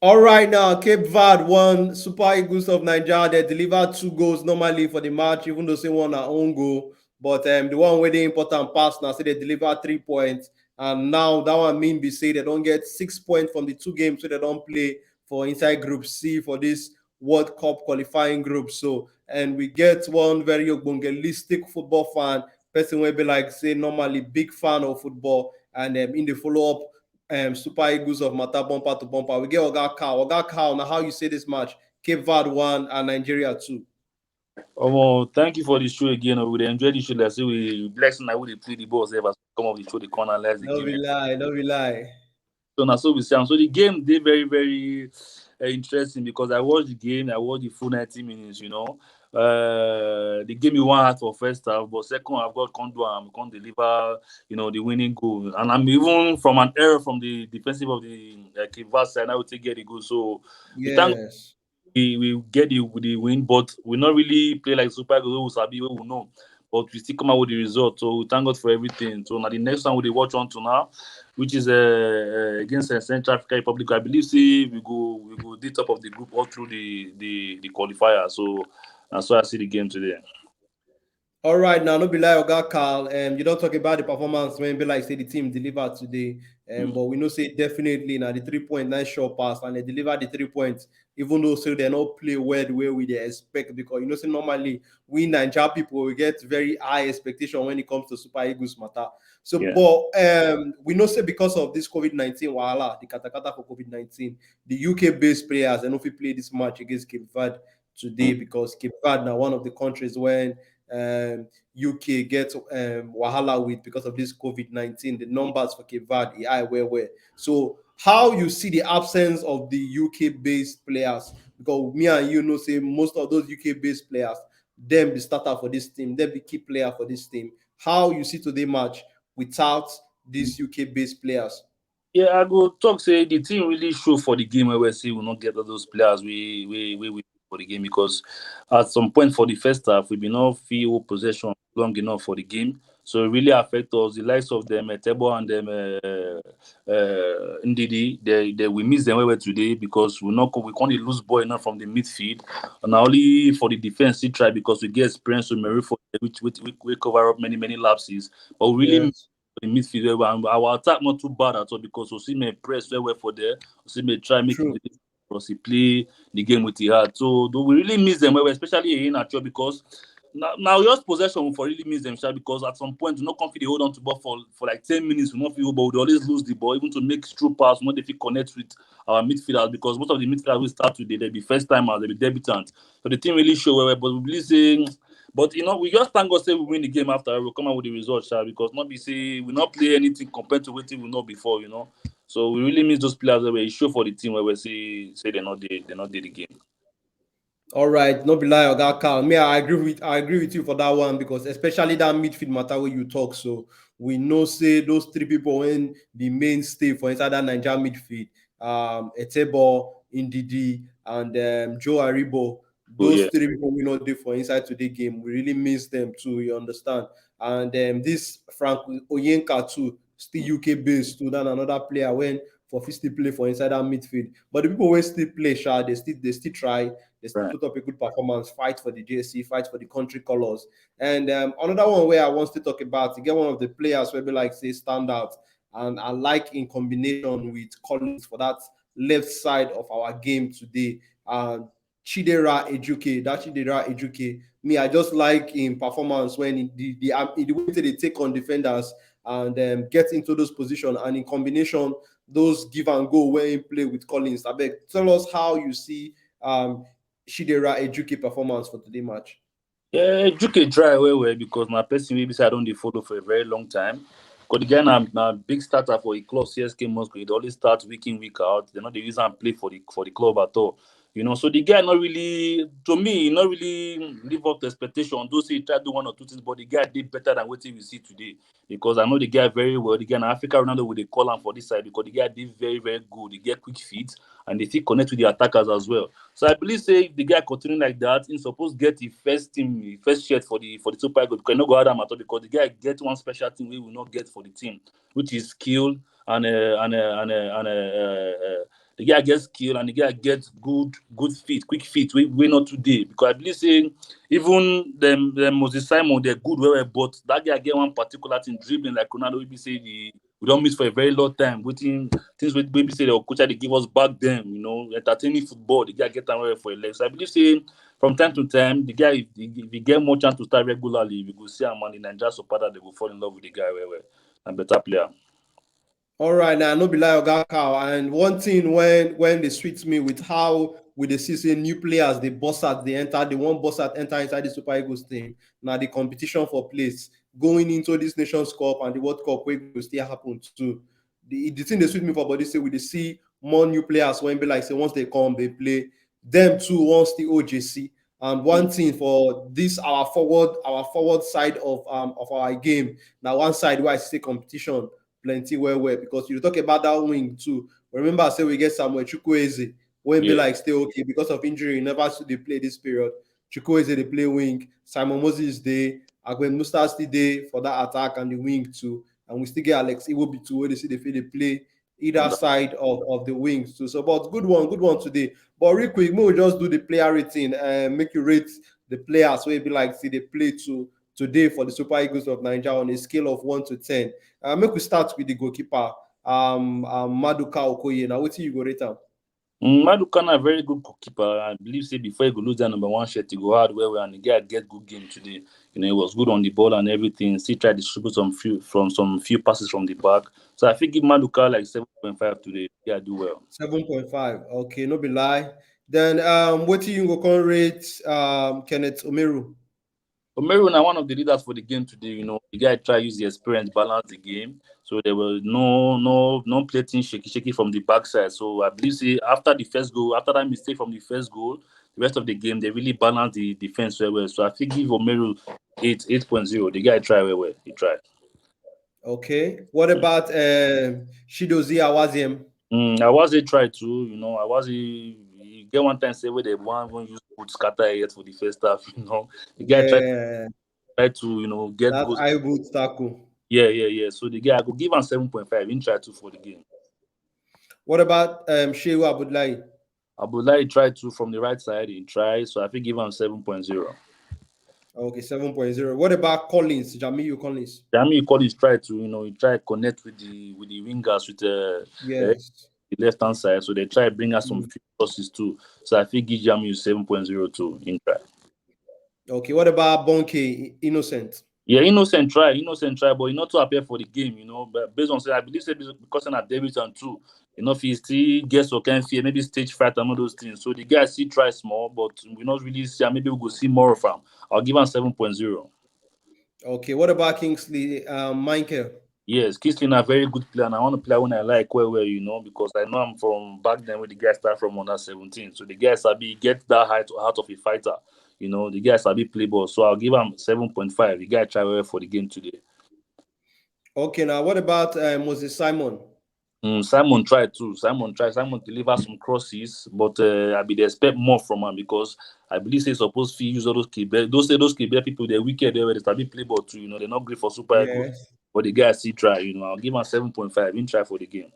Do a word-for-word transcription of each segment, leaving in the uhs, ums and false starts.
All right, now Cape Verde one, Super Eagles of Nigeria, they deliver two goals normally for the match, even though say one na own goal. But um, the one wey dey important pass na say they deliver three points, and now that one mean be say they don get six points from the two games wey they don play for inside Group C for this World Cup qualifying group. So, and we get one very ogbongelistic football fan, person wey be like say normally big fan of football, and um, in the follow up um, Super Eagles of Mata bumper to bumper. We get Oga Cow. Oga Cow, now how you say this match? Cape Verde one and Nigeria two. Omo, thank you for the show again. We dey enjoy the show. Like say we blessing that we dey play the ball ever come off the show, the corner, let's the No be game. lie, no be lie. So now so we see am. So the game dey very, very uh, interesting because I watched the game. I watched the full ninety minutes. You know, uh, the game you want for first half, but second half God come do am, come deliver. You know, the winning goal, and I'm even from an error from the defensive of the uh, Cape Verde side. I would take get the goal. So we thank Yes. we, we get the, the win, but we not really play like Super Eagles wey we sabi, wey we know. But we still come out with the result. So we thank God for everything. So now the next one we dey watch on to now, which is uh, uh, against uh, Central African Republic. I believe say we go we go the top of the group all through the the, the qualifier. So that's why I see the game today. All right, now no be lie, Oga Carl. Um, you don't talk about the performance when be like say the team delivered today. Um, Mm. But we know say definitely now the three point nine shot pass and they deliver the three points, even though so they not play well the way we they expect, because you know say normally we Nigeria people we get very high expectation when it comes to Super Eagles matter. So, Yeah. but um, we know say because of this COVID nineteen wahala, the katakata for COVID nineteen, the U K based players they no fit play this match against Cape Verde today because Cape Verde now one of the countries when um, U K get um, wahala with because of this COVID nineteen. The numbers for Cape Verde are high well well. So how you see the absence of the U K based players? Because me and you know say most of those U K based players, them be starter for this team, them be key player for this team. How you see today match without these U K based players? Yeah, I go talk say the team really show for the game where we see we not get all those players we we we, we for the game because at some point for the first half we been not feel possession long enough for the game. So it really affect us. The likes of them, uh, Tebo and them, uh, uh, Ndidi, they, they we miss them well today because we not we can't lose ball enough from the midfield. And only for the defense, we try because we get experience with Mary for which we, we, we cover up many many lapses. But we really Yes. the midfield well, and our attack not too bad at all because Osimhen press well well for there. Osimhen try make True. It for us he play the game with the heart. So do we really miss them well, especially in Acho because now, now just possession for really miss them sha, because at some point we not confident hold on to ball for, for like ten minutes, we not feel, but we always lose the ball, even to make through pass, we not dey fit connect with our midfielders because most of the midfielders we start today they be first timers, they be debutants. So the team really show well, well, but we really say, but you know, we just thank God say we win the game after we come out with the result, sha, because not be say we not play anything compared to what we know before, you know. So we really miss those players that were show for the team where we say say they not did they not did the game. All right, no be lie, Oga Carl. Me, I agree with I agree with you for that one because especially that midfield matter where you talk. So we know say those three people when the mainstay for inside that Niger midfield, um, Etebo, Ndidi, and um, Joe Aribo. Oh, Those yeah. Three people we not there for inside today game. We really miss them too. You understand? And um, this Frank Oyenka too, still U K based too. Then another player when for fit still play for inside that midfield. But the people who still play, sha, they still they still try. They still Right. Put up a good performance, fight for the J C, fight for the country colors. And um, another one where I want to talk about, again, one of the players where be like say stand out, and I like in combination with Collins for that left side of our game today. Uh, Chidera Ejuke, that Chidera Ejuke, me, I just like in performance when he, the the, um, the way that they take on defenders and um, get into those positions, and in combination those give and go where he play with Collins. I beg, tell us how you see um Chidera Ejuke performance for today match. Yeah, Juke try well well because na person wey be say I don dey follow for a very long time. Because the guy na na big starter for a club C S K Moscow. He dey always start week in week out. They no dey use am play for the for the club at all. You know, so the guy not really, to me, he not really live up to expectation. Though say he try do one or two things, but the guy did better than what we see today. Because I know the guy very well. The guy in Africa Ronaldo will they call him for this side because the guy did very very good. He get quick feet and they fit connect with the attackers as well. So I believe say if the guy continue like that, he suppose get the first team, the first shirt for the for the Super Eagles because he no go add am at all because the guy get one special thing we will not get for the team, which is skill and uh, and uh, and uh, and uh, uh, uh, The guy get skill and the guy get good good feet, quick feet, wey wey not too dey. Because I believe say even dem dem Moses Simon, they're good well well, but that guy get one particular thing, dribbling like Ronaldo, wey be say the we don miss for a very long time. Wetin things wey wey be say the coach dey give us back then, you know, entertaining football, the guy get am well for a leg. So I believe say from time to time, the guy, if if he get more chance to start regularly, we go see am, and the Nigeria supporter, they go fall in love with the guy well well. Na better player. All right, now no be lie, Oga Cow. And one thing when when they sweet me with how we dey see say new players, they boss out, they enter, they won't boss out, enter inside the Super Eagles team. Now the competition for place going into this Nations Cup and the World Cup wey go still happen too. The, the thing dey sweet me for body say we dey see more new players wey be like say once they come, they play. Them too, once the O J C. And one thing for this our forward, our forward side of um of our game. Now one side where I see competition plenty well well, because you talk about that wing too. Remember, say we get Samuel Chukwueze, wey be Yeah. like still okay because of injury, he never still dey play this period. Chukwueze dey play wing, Simon Moses dey, Ahmed Musa still dey for that attack and the wing too. And we still get Alex Iwobi too, where they see the field they play either Under- side of, of the wings too. So, but good one, good one today. But real quick, we will just do the player rating and make you rate the players wey be like see they play to today for the Super Eagles of Nigeria on a scale of one to ten. Uh, make we start with the goalkeeper, um, um Maduka Okoye. Now, what you go rate am? Mm, Maduka na very good goalkeeper. I believe say before he go lose that number one shirt, he go hard well well, and the guy get good game today. You know, he was good on the ball and everything. Still try to distribute some few from some few passes from the back. So I think give Maduka like seven point five today. Yeah, do well. Seven point five. Okay, no be lie. Then um, what you go come rate um Kenneth Omeru? Omeru na one of the leaders for the game today. You know, the guy try use the experience, balance the game. So there were no no no play things shaky shaky from the backside. So I believe say after the first goal, after that mistake from the first goal, the rest of the game they really balanced the defense very well. So I think give Omeru eight eight point zero. The guy try well well. He tried. Okay. What about um Chidozie Awaziem? Mm, Awazi try too, you know, Awazi he get one time say where they one even use put scatter yet for the first half, you know. The guy tried Yeah, try to, you know, get that goals. Eye boot tackle. Yeah, yeah, yeah. So the guy, I could give him seven point five. He tried two for the game. What about um Shehu Abudulai? Abdullahi tried two from the right side. He tried, so I think give him seven point zero. Okay, seven point zero. What about Collins, Jamiu Collins? Jamiu Collins tried to, you know, he tried connect with the with the wingers with uh, Yes. the left hand side. So they try bring us some Mm. few crosses too. So I think give Jamiu seven point zero two in try. Okay, what about Bonke Innocent? Yeah, Innocent try, Innocent try, but he not too appear for the game, you know. But based on say, I believe say because na Davidson too, you know, if he still gets some kind of fear, maybe stage fright and all those things. So the guy still try small, but we not really see. Maybe we go see more of him. I'll give him seven point zero. Okay, what about Kingsley um, Michael? Yes, Kingsley na very good player, and I want to play when I like well well, you know, because I know I'm from back then when the guy start from under seventeen. So the guy sabi get that height out of a fighter. You know, the guy sabi play ball. So I'll give him seven point five. The guy try well for the game today. Okay, now what about uh, Moses Simon? Mm, Simon tried too. Simon tried. Simon deliver some crosses, but uh, I be dey expect more from him because I believe say supposed to use all those Kebe. Those say those Kebe people, they're wicked. They were they sabi play ball too. You know, they're not great for Super Eagles. Yes. But the guy still try. You know, I'll give him seven point five. He try for the game.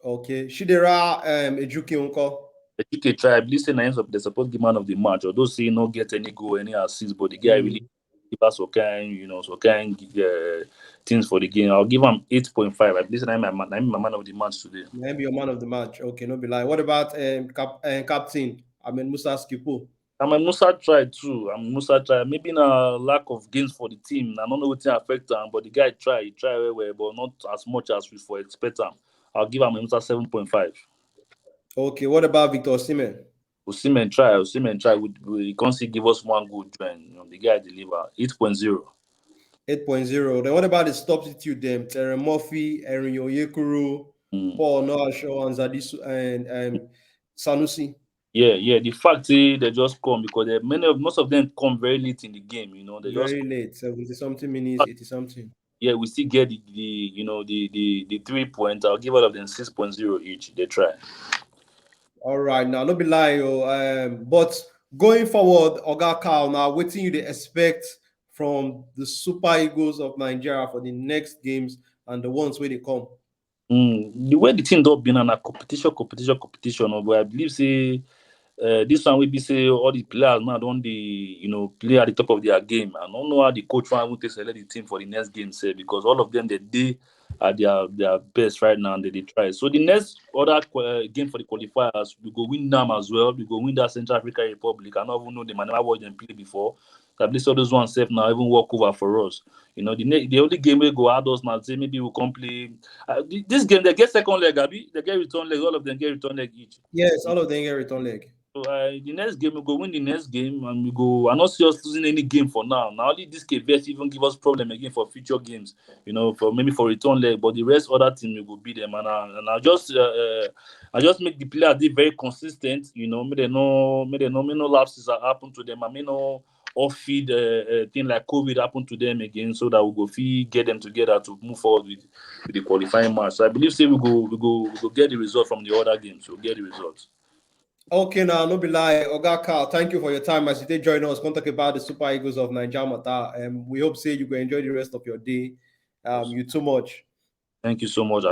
Okay, Chidera um, Ejuke Unko. Ejuke try. I believe say na him sup- they suppose give man of the match. Although say he no get any goal, any assist, but the guy Mm. really give us some kind, you know, some kind uh, things for the game. I'll give him eight point five. I believe say na him my man, na him my man of the match today. Maybe your man of the match. Okay, no be lie. What about um, cap- uh, captain Ahmed Musa Skipo? I mean, Musa tried too. I mean, Musa tried. Maybe na lack of games for the team. I don't know what affect him, but the guy tried. He tried well, well, but not as much as we for expect him. I'll give him Musa seven point five. Okay, what about Victor Osimhen? Osimhen try, Osimhen try. We, we he can't see give us one good join. You know, the guy deliver eight point zero. Eight point zero. Then what about the substitute them? Terry Murphy, Erin Onyekuru, Mm. Paul Onuachu, and Zadisu and um, Sanusi. Yeah, yeah. The fact is they just come because they, many of most of them come very late in the game. You know, they just Very late, seventy something minutes, eighty something. Yeah, we still get the, the you know the the the three points. I'll give all of them six point zero each. They try. All right, now no be lie, oh, um, but going forward, Oga Carl, now what do you dey expect from the Super Eagles of Nigeria for the next games and the ones where they come? Mm, the way the thing don be now, na competition, competition, competition. Oh, but I believe say uh, this one will be say all the players now don dey, you know, play at the top of their game. I don't know how the coach wan even take select the team for the next game sef, because all of them dey dey at their their best right now and they dey try. So the next other uh, game for the qualifiers, we go win them as well. We go win that Central African Republic. I no even know them. I never watch them play before. So I believe all those ones sef now even work over for us. You know, the ne- the only game we go add us now say maybe we come play. Uh, th- this game they get second leg, abi they get return leg. All of them get return leg each. Yes, all of them get return leg. So uh, the next game we go win the next game, and we go. I not see us losing any game for now. Now only this Cape Verde even give us problem again for future games. You know, for maybe for return leg, but the rest other team we go beat them. And I, and I just uh, uh, I just make the players dey very consistent. You know, make they no make they no make no lapses that happen to them. I mean, no off-field uh, uh, thing like COVID happen to them again, so that we go fit get them together to move forward with, with the qualifying match. So I believe say we go we go we go get the result from the other games. So get the result. Okay, now no be lie, Oga Carl. Thank you for your time as you did join us. Come talk about the Super Eagles of Nigeria Mata. Um, we hope say you go enjoy the rest of your day. Um, you too much. Thank you so much.